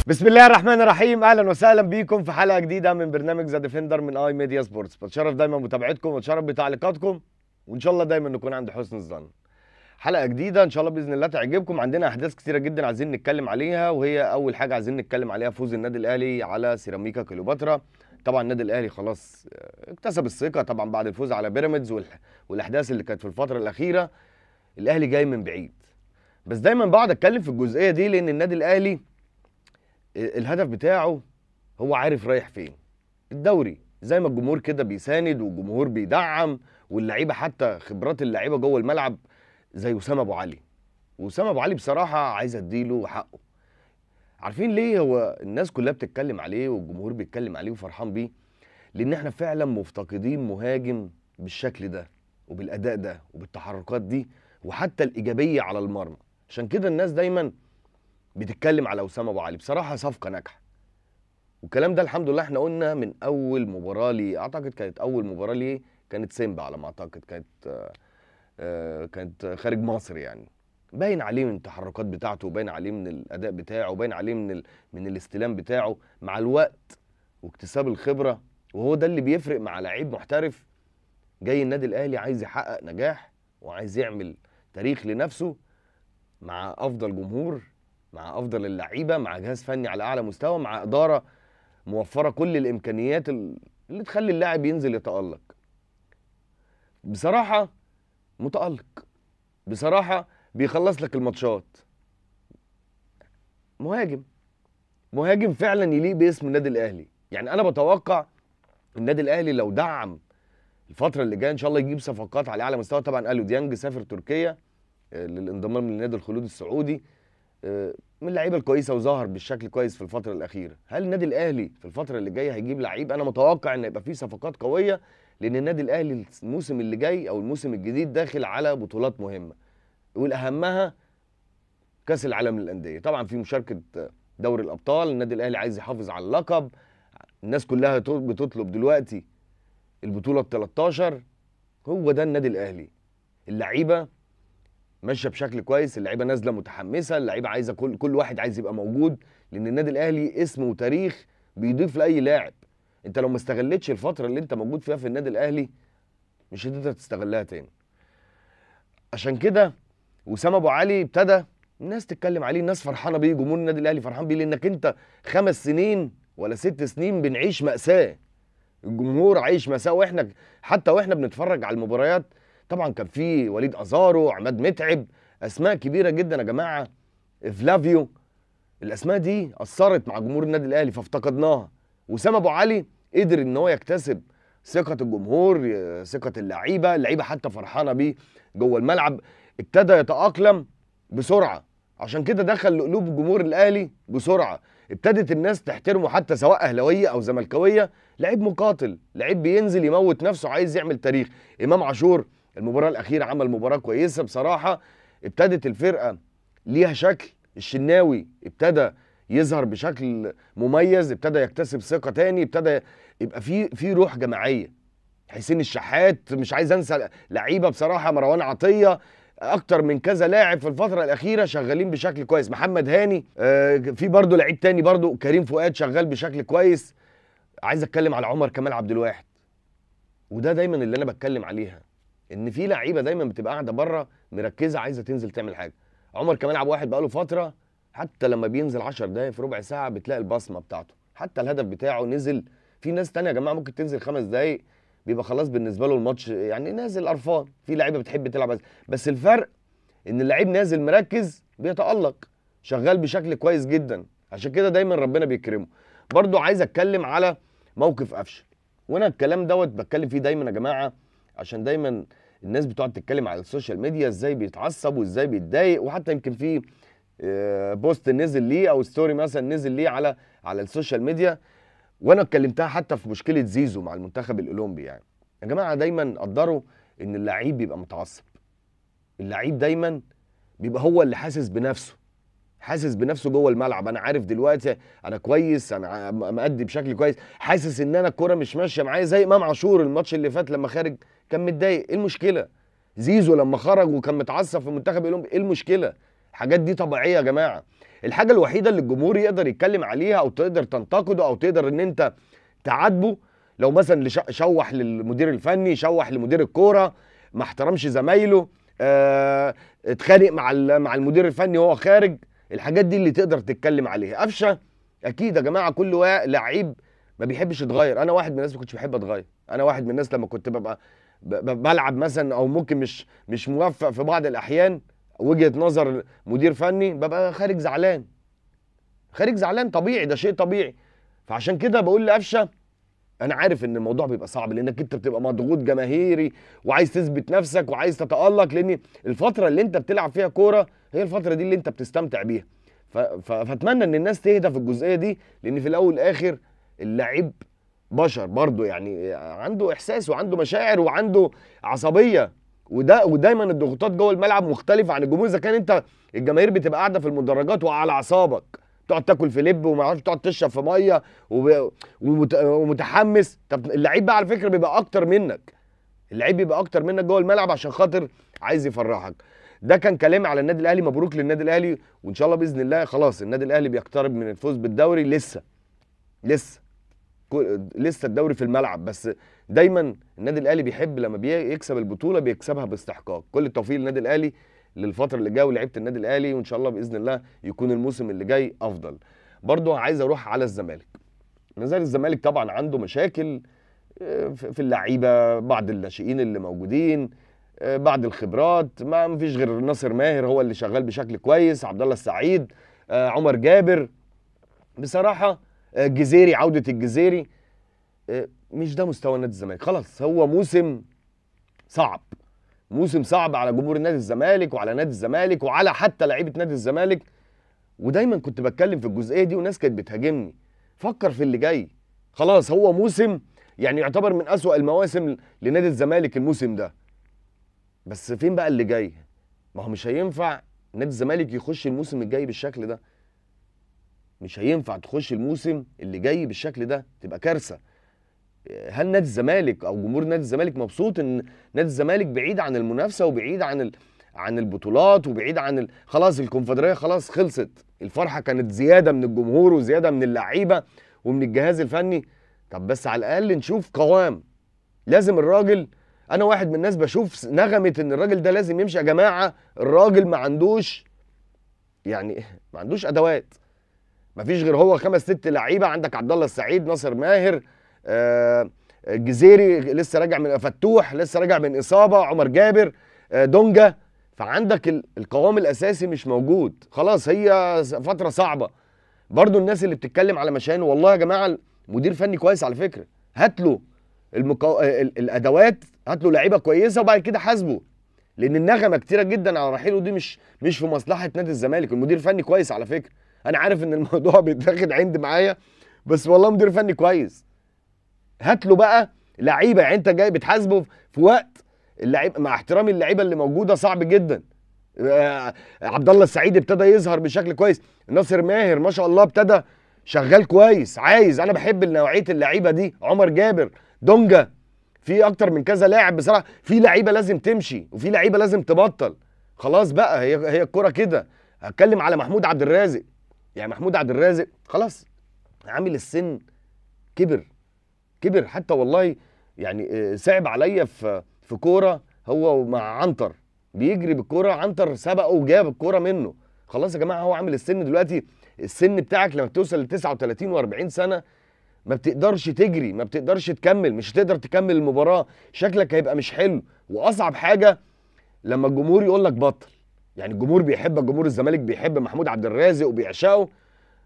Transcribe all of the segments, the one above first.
بسم الله الرحمن الرحيم. اهلا وسهلا بيكم في حلقة جديدة من برنامج The Defender من اي ميديا سبورتس. بتشرف دايما بمتابعتكم وبتشرف بتعليقاتكم، وان شاء الله دايما نكون عند حسن الظن. حلقة جديدة ان شاء الله باذن الله تعجبكم. عندنا احداث كتيرة جدا عايزين نتكلم عليها، وهي اول حاجة عايزين نتكلم عليها فوز النادي الاهلي على سيراميكا كليوباترا. طبعا النادي الاهلي خلاص اكتسب الثقة طبعا بعد الفوز على بيراميدز والاحداث اللي كانت في الفترة الاخيرة. الاهلي جاي من بعيد، بس دايما بقعد اتكلم في الجزئية دي لان النادي الاهلي الهدف بتاعه هو عارف رايح فين. الدوري زي ما الجمهور كده بيساند والجمهور بيدعم، واللعيبة حتى خبرات اللعيبة جوه الملعب زي وسام ابو علي. وسام ابو علي بصراحة عايز اديله حقه. عارفين ليه هو الناس كلها بتتكلم عليه والجمهور بيتكلم عليه وفرحان بيه؟ لان احنا فعلا مفتقدين مهاجم بالشكل ده وبالاداء ده وبالتحركات دي وحتى الايجابية على المرمى. عشان كده الناس دايما بتتكلم على وسام ابو علي. بصراحة صفقة ناجحة، والكلام ده الحمد لله احنا قلنا من اول مباراة ليه. اعتقد كانت اول مباراة ليه كانت سيمبا على ما اعتقد، كانت خارج مصر يعني. باين عليه من التحركات بتاعته، وباين عليه من الاداء بتاعه، وباين عليه من الاستلام بتاعه مع الوقت واكتساب الخبرة. وهو ده اللي بيفرق مع لعيب محترف جاي النادي الاهلي عايز يحقق نجاح وعايز يعمل تاريخ لنفسه مع افضل جمهور، مع افضل اللعيبة، مع جهاز فني على اعلى مستوى، مع ادارة موفره كل الامكانيات اللي تخلي اللاعب ينزل يتالق. بصراحة متالق، بصراحة بيخلص لك الماتشات. مهاجم فعلا يليق باسم النادي الاهلي. يعني انا بتوقع النادي الاهلي لو دعم الفترة اللي جاية ان شاء الله يجيب صفقات على اعلى مستوى. طبعا اليو ديانج سافر تركيا للانضمام لنادي الخلود السعودي، من اللعيبة الكويسة وظهر بالشكل كويس في الفترة الاخيرة. هل النادي الاهلي في الفترة اللي جاية هيجيب لعيب؟ انا متوقع ان يبقى فيه صفقات قوية، لان النادي الاهلي الموسم اللي جاي او الموسم الجديد داخل على بطولات مهمة، والاهمها كاس العالم للاندية. طبعا في مشاركة دوري الابطال، النادي الاهلي عايز يحافظ على اللقب. الناس كلها بتطلب دلوقتي البطولة ال 13. هو ده النادي الاهلي. اللعيبة ماشية بشكل كويس، اللعيبة نازله متحمسة، اللعيبة عايزه كل واحد عايز يبقى موجود، لان النادي الاهلي اسم وتاريخ بيضيف لاي لاعب. انت لو ما استغلتش الفترة اللي انت موجود فيها في النادي الاهلي مش هتقدر تستغلها تاني. عشان كده وسام ابو علي ابتدى الناس تتكلم عليه، الناس فرحانة بيه، جمهور النادي الاهلي فرحان بيه، لانك انت 5 سنين ولا 6 سنين بنعيش مأساة. الجمهور عايش مأساة، واحنا حتى واحنا بنتفرج على المباريات طبعا كان في وليد ازارو، عماد متعب، اسماء كبيرة جدا يا جماعة، فلافيو. الاسماء دي اثرت مع جمهور النادي الاهلي فافتقدناها. وسام ابو علي قدر ان هو يكتسب ثقة الجمهور، ثقة اللعيبة، اللعيبة حتى فرحانة بيه جوه الملعب. ابتدى يتاقلم بسرعة، عشان كده دخل لقلوب جمهور الاهلي بسرعة. ابتدت الناس تحترمه حتى سواء اهلاويه او زملكاويه. لعيب مقاتل، لعيب بينزل يموت نفسه، عايز يعمل تاريخ. امام عاشور المباراة الاخيرة عمل مباراة كويسة بصراحة. ابتدت الفرقة ليها شكل. الشناوي ابتدى يظهر بشكل مميز، ابتدى يكتسب ثقة تاني، ابتدى يبقى في روح جماعية. حسين الشحات، مش عايز انسى لعيبة بصراحة، مروان عطية، اكتر من كذا لاعب في الفترة الاخيرة شغالين بشكل كويس. محمد هاني، في برضه لعيب تاني برضه كريم فؤاد شغال بشكل كويس. عايز اتكلم على عمر كمال عبد الواحد، وده دايما اللي انا بتكلم عليها، ان في لعيبة دايما بتبقى قاعدة بره مركزه عايزه تنزل تعمل حاجة. عمر كمال عبد الواحد بقاله فترة حتى لما بينزل 10 دقايق في ربع ساعة بتلاقي البصمة بتاعته، حتى الهدف بتاعه نزل. في ناس تانية يا جماعة ممكن تنزل 5 دقايق بيبقى خلاص بالنسبة له الماتش يعني نازل قرفان. في لعيبة بتحب تلعب بس الفرق ان اللعيب نازل مركز، بيتالق، شغال بشكل كويس جدا. عشان كده دايما ربنا بيكرمه. برضو عايز اتكلم على موقف قفشه، وانا الكلام دوت بتكلم فيه دايما يا جماعة، عشان دايما الناس بتقعد تتكلم على ال social media ازاي بيتعصب وازاي بيتضايق، وحتى يمكن في post نزل ليه او story مثلا نزل ليه على ال social media، وانا اتكلمتها حتى في مشكلة زيزو مع المنتخب الاولمبي. يعني يا جماعة دايما قدروا ان اللعيب بيبقى متعصب، اللعيب دايما بيبقى هو اللي حاسس بنفسه، حاسس بنفسه جوه الملعب. انا عارف دلوقتي انا كويس، انا مأدي بشكل كويس، حاسس ان انا الكورة مش ماشية معايا، زي امام عاشور الماتش اللي فات لما خارج كان متضايق. ايه المشكلة؟ زيزو لما خرج وكان متعصب في المنتخب الاولمبي، ايه المشكلة؟ الحاجات دي طبيعية يا جماعة. الحاجة الوحيدة اللي الجمهور يقدر يتكلم عليها او تقدر تنتقده او تقدر ان انت تعاتبه، لو مثلا شوح للمدير الفني، شوح لمدير الكورة، ما احترمش زمايله، اتخانق مع المدير الفني وهو خارج، الحاجات دي اللي تقدر تتكلم عليها. قفشه اكيد يا جماعة كل لعيب ما بيحبش يتغير. انا واحد من الناس ما كنتش بحب اتغير، انا واحد من الناس لما كنت ببقى بلعب مثلا او ممكن مش موفق في بعض الاحيان وجهه نظر مدير فني، ببقى خارج زعلان، خارج زعلان طبيعي، ده شيء طبيعي. فعشان كده بقول لقفشه انا عارف ان الموضوع بيبقى صعب، لانك انت بتبقى مضغوط جماهيري وعايز تثبت نفسك وعايز تتالق، لان الفترة اللي انت بتلعب فيها كورة هي الفترة دي اللي انت بتستمتع بيها. فاتمنى ان الناس تهدى في الجزئية دي، لان في الاول والاخر اللاعب بشر برضه، يعني عنده احساس وعنده مشاعر وعنده عصبية، ودايما الضغوطات جوه الملعب مختلفة عن الجمهور. اذا كان انت الجماهير بتبقى قاعدة في المدرجات وعلى اعصابك، تقعد تاكل في لب وما اعرفش، تقعد تشرب في مية ومتحمس. طب اللعيب بقى على فكرة بيبقى اكتر منك، اللعيب بيبقى اكتر منك جوه الملعب عشان خاطر عايز يفرحك. ده كان كلامي على النادي الاهلي. مبروك للنادي الاهلي، وان شاء الله باذن الله خلاص النادي الاهلي بيقترب من الفوز بالدوري. لسه لسه لسه الدوري في الملعب، بس دايما النادي الاهلي بيحب لما بيكسب البطولة بيكسبها باستحقاق. كل التوفيق للنادي الاهلي للفترة اللي جاية ولعيبة النادي الاهلي، وان شاء الله باذن الله يكون الموسم اللي جاي افضل. برضو عايز اروح على الزمالك. نزال الزمالك طبعا عنده مشاكل في اللعيبة، بعض الناشئين اللي موجودين، بعض الخبرات، ما فيش غير ناصر ماهر هو اللي شغال بشكل كويس، عبد الله السعيد، عمر جابر، بصراحة الجزيري، عوده الجزيري، مش ده مستوى نادي الزمالك. خلاص هو موسم صعب، موسم صعب على جمهور نادي الزمالك وعلى نادي الزمالك وعلى حتى لعيبة نادي الزمالك. ودايما كنت بتكلم في الجزئية دي وناس كانت بتهاجمني، فكر في اللي جاي. خلاص هو موسم يعني يعتبر من أسوأ المواسم لنادي الزمالك الموسم ده، بس فين بقى اللي جاي؟ ما هو مش هينفع نادي الزمالك يخش الموسم الجاي بالشكل ده، مش هينفع تخش الموسم اللي جاي بالشكل ده، تبقى كارثة. هل نادي الزمالك او جمهور نادي الزمالك مبسوط ان نادي الزمالك بعيد عن المنافسة وبعيد عن البطولات وبعيد عن خلاص الكونفدراليه خلاص خلصت، الفرحة كانت زيادة من الجمهور وزيادة من اللعيبة ومن الجهاز الفني. طب بس على الاقل نشوف قوام. لازم الراجل، انا واحد من الناس بشوف نغمة ان الراجل ده لازم يمشي يا جماعة. الراجل ما عندوش، يعني ما عندوش ادوات، ما فيش غير هو 5 6 لعيبة، عندك عبد الله السعيد، ناصر ماهر، الجزيري لسه راجع من فتوح، لسه راجع من اصابه، عمر جابر، دونجا. فعندك القوام الاساسي مش موجود، خلاص هي فترة صعبة. برضو الناس اللي بتتكلم على مشان، والله يا جماعة مدير فني كويس على فكرة، هات له الادوات، هات له لعيبة كويسة وبعد كده حاسبه، لان النغمة كتيرة جدا على رحيله دي مش في مصلحة نادي الزمالك. المدير فني كويس على فكرة، انا عارف ان الموضوع بيتاخد عند معايا، بس والله مدير فني كويس. هات له بقى لعيبة، يعني انت جاي بتحاسبه في وقت اللعيبة، مع احترامي اللعيبة اللي موجودة صعب جدا. عبد الله السعيد ابتدى يظهر بشكل كويس، ناصر ماهر ما شاء الله ابتدى شغال كويس، عايز، انا بحب نوعية اللعيبة دي، عمر جابر، دونجا، في اكتر من كذا لاعب بصراحة. في لعيبة لازم تمشي وفي لعيبة لازم تبطل، خلاص بقى هي الكورة كده. هتكلم على محمود عبد الرازق، يعني محمود عبد الرازق خلاص عامل السن، كبر كبر حتى والله، يعني صعب عليا في كورة هو مع عنتر بيجري بالكورة، عنتر سبقه وجاب الكورة منه. خلاص يا جماعة هو عامل السن دلوقتي، السن بتاعك لما بتوصل ل 39 و40 سنة ما بتقدرش تجري، ما بتقدرش تكمل، مش هتقدر تكمل المباراة، شكلك هيبقى مش حلو. واصعب حاجة لما الجمهور يقول لك بطل، يعني الجمهور بيحبك، جمهور الزمالك بيحب محمود عبد الرازق وبيعشقه،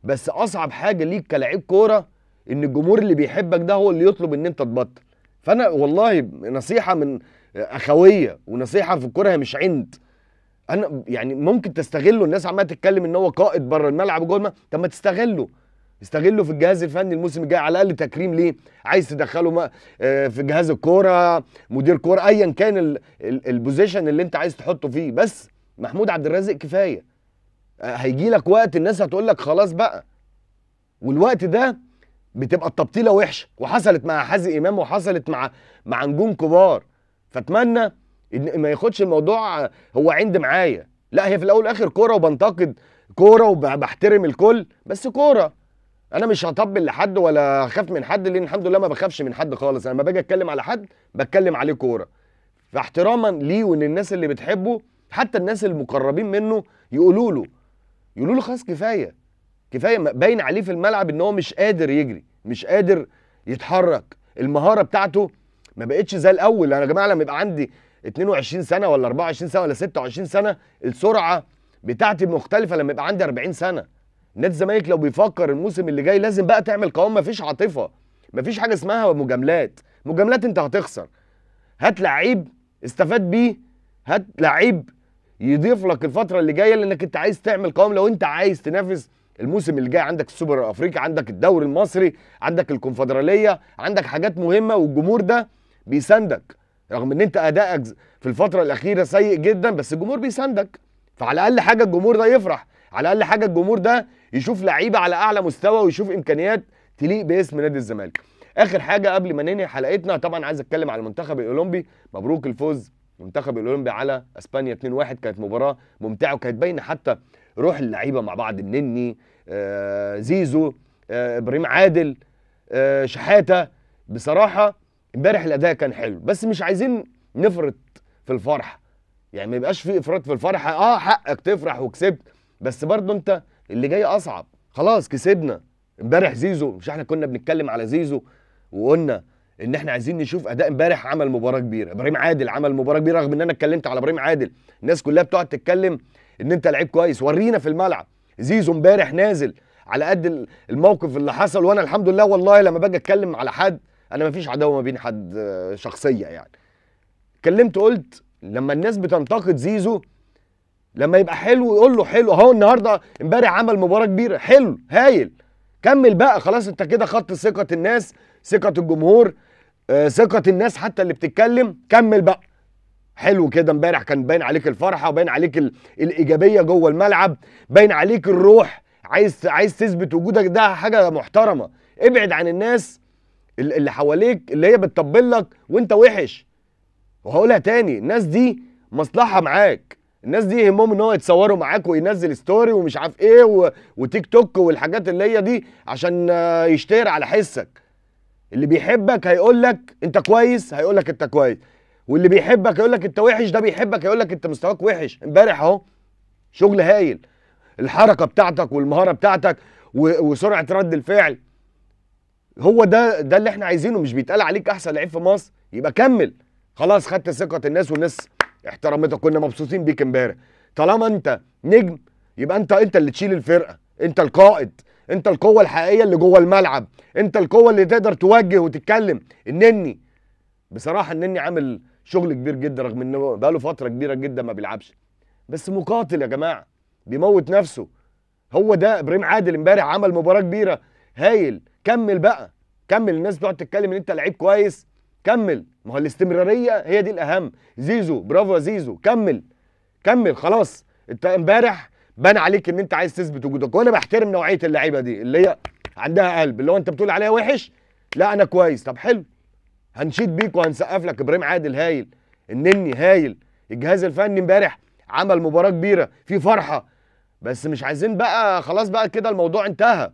بس اصعب حاجة ليك كلاعب كورة ان الجمهور اللي بيحبك ده هو اللي يطلب ان انت تبطل. فانا والله نصيحة من اخويه ونصيحة في الكورة، هي مش عند، انا يعني ممكن تستغله. الناس عماله تتكلم ان هو قائد بره الملعب وجوه الملعب، طب ما تستغله، استغله في الجهاز الفني الموسم الجاي، على الاقل تكريم ليه. عايز تدخله في جهاز الكورة، مدير كورة، ايا كان ال position اللي انت عايز تحطه فيه، بس محمود عبد الرازق كفاية. هيجي لك وقت الناس هتقول لك خلاص بقى، والوقت ده بتبقى التبطيله وحشة، وحصلت مع حازم امام وحصلت مع نجوم كبار. فاتمنى ان ما ياخدش الموضوع هو عند معايا، لا هي في الاول والاخر كورة، وبنتقد كورة وبحترم الكل، بس كورة. انا مش هطبل لحد ولا اخاف من حد، لان الحمد لله ما بخافش من حد خالص. انا لما باجي اتكلم على حد بتكلم عليه كورة، فاحتراما ليه وان الناس اللي بتحبه حتى الناس المقربين منه يقولوا له خلاص كفاية كفاية. باين عليه في الملعب ان هو مش قادر يجري، مش قادر يتحرك، المهارة بتاعته ما بقتش زي الاول. انا يا جماعة لما يبقى عندي 22 سنة ولا 24 سنة ولا 26 سنة السرعة بتاعتي مختلفة لما يبقى عندي 40 سنة. نادي الزمالك لو بيفكر الموسم اللي جاي لازم بقى تعمل قوام، مفيش عاطفة، مفيش حاجة اسمها مجاملات. مجاملات انت هتخسر. هات لعيب استفاد بيه، هات لعيب يضيف لك الفترة اللي جاية، لانك انت عايز تعمل قوام. لو انت عايز تنافس الموسم اللي جاي عندك السوبر الافريقي، عندك الدوري المصري، عندك الكونفدراليه، عندك حاجات مهمة، والجمهور ده بيساندك رغم ان انت ادائك في الفترة الاخيرة سيء جدا، بس الجمهور بيساندك. فعلى الاقل حاجة الجمهور ده يفرح، على الاقل حاجة الجمهور ده يشوف لعيبة على اعلى مستوى ويشوف امكانيات تليق باسم نادي الزمالك. اخر حاجة قبل ما ننهي حلقتنا، طبعا عايز اتكلم على المنتخب الاولمبي. مبروك الفوز المنتخب الاولمبي على اسبانيا 2-1، كانت مباراة ممتعة وكانت باينة حتى روح اللعيبة مع بعض، النني، زيزو، ابراهيم عادل، شحاته. بصراحة امبارح الاداء كان حلو، بس مش عايزين نفرط في الفرحة، يعني ما يبقاش في افراط في الفرحة. حقك تفرح وكسبت، بس برضه انت اللي جاي اصعب. خلاص كسبنا امبارح. زيزو، مش احنا كنا بنتكلم على زيزو وقلنا ان احنا عايزين نشوف اداء؟ امبارح عمل مباراة كبيرة، ابراهيم عادل عمل مباراة كبيرة، رغم ان انا اتكلمت على ابراهيم عادل الناس كلها بتقعد تتكلم ان انت لعيب كويس، ورينا في الملعب. زيزو امبارح نازل على قد الموقف اللي حصل، وانا الحمد لله والله لما باجي اتكلم على حد انا ما فيش عداوة ما بين حد شخصية، يعني اتكلمت قلت لما الناس بتنتقد زيزو لما يبقى حلو يقول له حلو، اهو النهارده امبارح عمل مباراة كبيرة، حلو هايل، كمل بقى خلاص، انت كده خدت ثقة الناس، ثقة الجمهور، ثقة الناس حتى اللي بتتكلم، كمل بقى حلو كده. امبارح كان باين عليك الفرحة وباين عليك الايجابية جوه الملعب، باين عليك الروح، عايز تثبت وجودك، ده حاجة محترمه. ابعد عن الناس اللي حواليك اللي هي بتطبل لك وانت وحش. وهقولها تاني، الناس دي مصلحة معاك، الناس دي يهمهم ان هو يتصوروا معاك وينزل story ومش عارف ايه وتيك توك والحاجات اللي هي دي عشان يشتهر على حسك. اللي بيحبك هيقول لك انت كويس، هيقول لك انت كويس، واللي بيحبك هيقول لك انت وحش، ده بيحبك هيقول لك انت مستواك وحش. امبارح اهو شغل هايل، الحركة بتاعتك والمهاره بتاعتك وسرعة رد الفعل، هو ده اللي احنا عايزينه. مش بيتقال عليك احسن لعيب في مصر يبقى كمل، خلاص خدت ثقة الناس والناس احترمتك، كنا مبسوطين بيك امبارح. طالما انت نجم يبقى انت اللي تشيل الفرقة، انت القائد، انت القوة الحقيقية اللي جوه الملعب، انت القوة اللي تقدر توجه وتتكلم. النني بصراحة النني عامل شغل كبير جدا، رغم انه بقاله فترة كبيرة جدا ما بيلعبش، بس مقاتل يا جماعة، بيموت نفسه. هو ده ابراهيم عادل امبارح عمل مباراة كبيرة هايل، كمل بقى كمل. الناس بتقعد تتكلم ان انت لعيب كويس، كمل، ما هو الاستمرارية هي دي الاهم. زيزو برافو يا زيزو، كمل كمل، خلاص انت امبارح بان عليك ان انت عايز تثبت وجودك، وانا بحترم نوعية اللعيبة دي اللي هي عندها قلب، اللي هو انت بتقول عليها وحش، لا انا كويس، طب حلو هنشيد بيك وهنسقف لك. ابراهيم عادل هايل، النني هايل، الجهاز الفني امبارح عمل مباراة كبيرة في فرحه، بس مش عايزين بقى خلاص بقى كده الموضوع انتهى.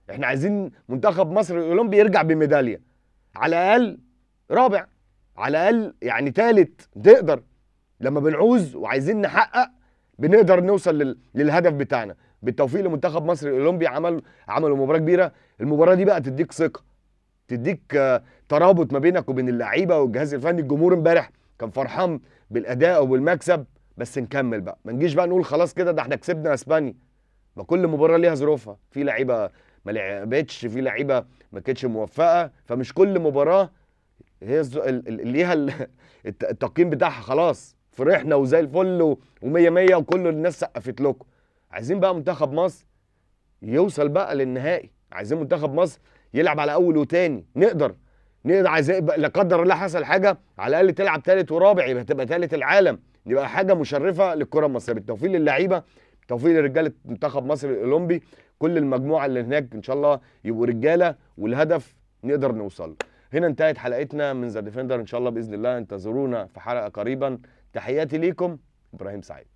احنا عايزين منتخب مصر الاولمبي يرجع بميداليه، على الاقل رابع، على الاقل يعني ثالث. تقدر لما بنعوز وعايزين نحقق بنقدر نوصل للهدف بتاعنا. بالتوفيق لمنتخب مصر الاولمبي، عملوا مباراة كبيرة. المباراة دي بقى تديك ثقة، تديك ترابط ما بينك وبين اللعيبة والجهاز الفني. الجمهور امبارح كان فرحان بالاداء وبالمكسب، بس نكمل بقى، ما نجيش بقى نقول خلاص كده ده احنا كسبنا اسبانيا. ما كل مباراة ليها ظروفها، في لعيبة ما لعبتش، في لعيبة ما كانتش موفقة، فمش كل مباراة هي ليها التقييم بتاعها. خلاص فرحنا وزي الفل ومية مية وكل الناس سقفت لكم. عايزين بقى منتخب مصر يوصل بقى للنهائي، عايزين منتخب مصر يلعب على اول وتاني، نقدر عايزين لا قدر الله حصل حاجة على الاقل تلعب تالت ورابع، يبقى تبقى تالت العالم، يبقى حاجة مشرفة للكرة المصرية. بالتوفيق للعيبة، بالتوفيق لرجاله منتخب مصر الاولمبي، كل المجموعة اللي هناك ان شاء الله يبقوا رجاله والهدف نقدر نوصل له. هنا انتهت حلقتنا من The Defender، ان شاء الله باذن الله انتظرونا في حلقة قريبا. تحياتي ليكم، ابراهيم سعيد.